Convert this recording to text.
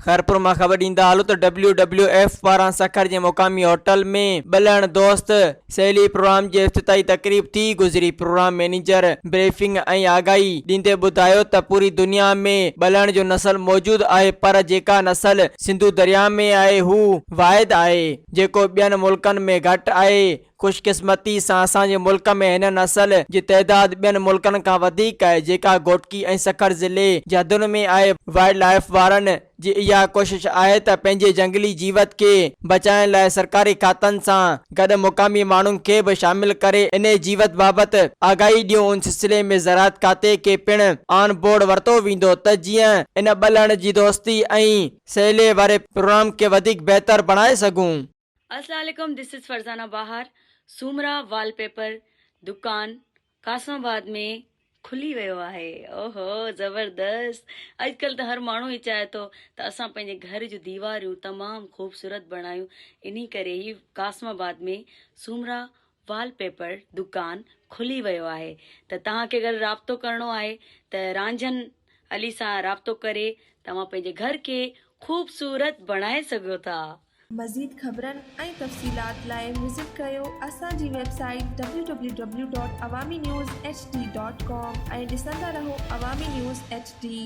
خيرپور مان خبر ڏيندا هلون ته ڊبليو ڊبليو ايف پاران سکر جي مقامي هوٽل ۾ ٻلهڻ دوست سهيلي پروگرام جي افتتاحي تقريب ٿي گذري. پروگرام مئنيجر بريفنگ ۽ آگاهي ڏيندي ٻڌايو ته پوري دنيا ۾ ٻلهڻ جو نسل موجود آهي پر جيڪا نسل سنڌو درياء ۾ آهي هو واحد آهي جيڪو ٻين ملڪن ۾ گهٽ آهي خوش قسمتي سان اسان جي ملڪ ۾ هن نسل جي تعداد ٻين ملڪن کان وڌيڪ آهي جيڪا گهوٽڪي ۽ سکر ضلعي جي حدن ۾ آهي. وائلڊ لائيف وارن جي اها ڪوشش آهي ته پنهنجي جهنگلي جيوت کي بچائڻ لاء سرڪاري کاتن سان گڏ مقامي ماڻهن کي به شامل ڪري انهي جيوت بابت آگاهي ڏيون ان سلسلي ۾ زراعت کاتي کي پڻ آن بورڊ ورتو ويندو ته جيئن ان ٻلهڻ جي دوستي ۽ سهيلي واري پروگرام کي وڌيڪ بهتر بڻائي سگهون. السلام عليڪم this is Farzana Bahar Soomra wallpaper دڪان قاسم آباد ۾ کلي ويو آهي اوهو زبردست اڄڪلهه ته هر ماڻهو ئي چاهي ٿو ته اسان پنهنجي گهر جون ديواريون تمام خوبصورت بڻايون انهي ڪري هي قاسم آباد ۾ سومرا وال پيپر دڪان کلي ويو آهي ته توهان کي اگر رابطو ڪرڻو آهي ته رانجهن علي سان رابطو ڪري توهان پنهنجي گهر کي خوبصورت بڻائي سگهو ٿا. مزيد خبرن ۽ تفصيلات لاء وزٽ ڪريو اسان جي website W W W dot Awami news H D dot com ۽ ڏسندا رهو عوامي نيوز ايڇ ڊي.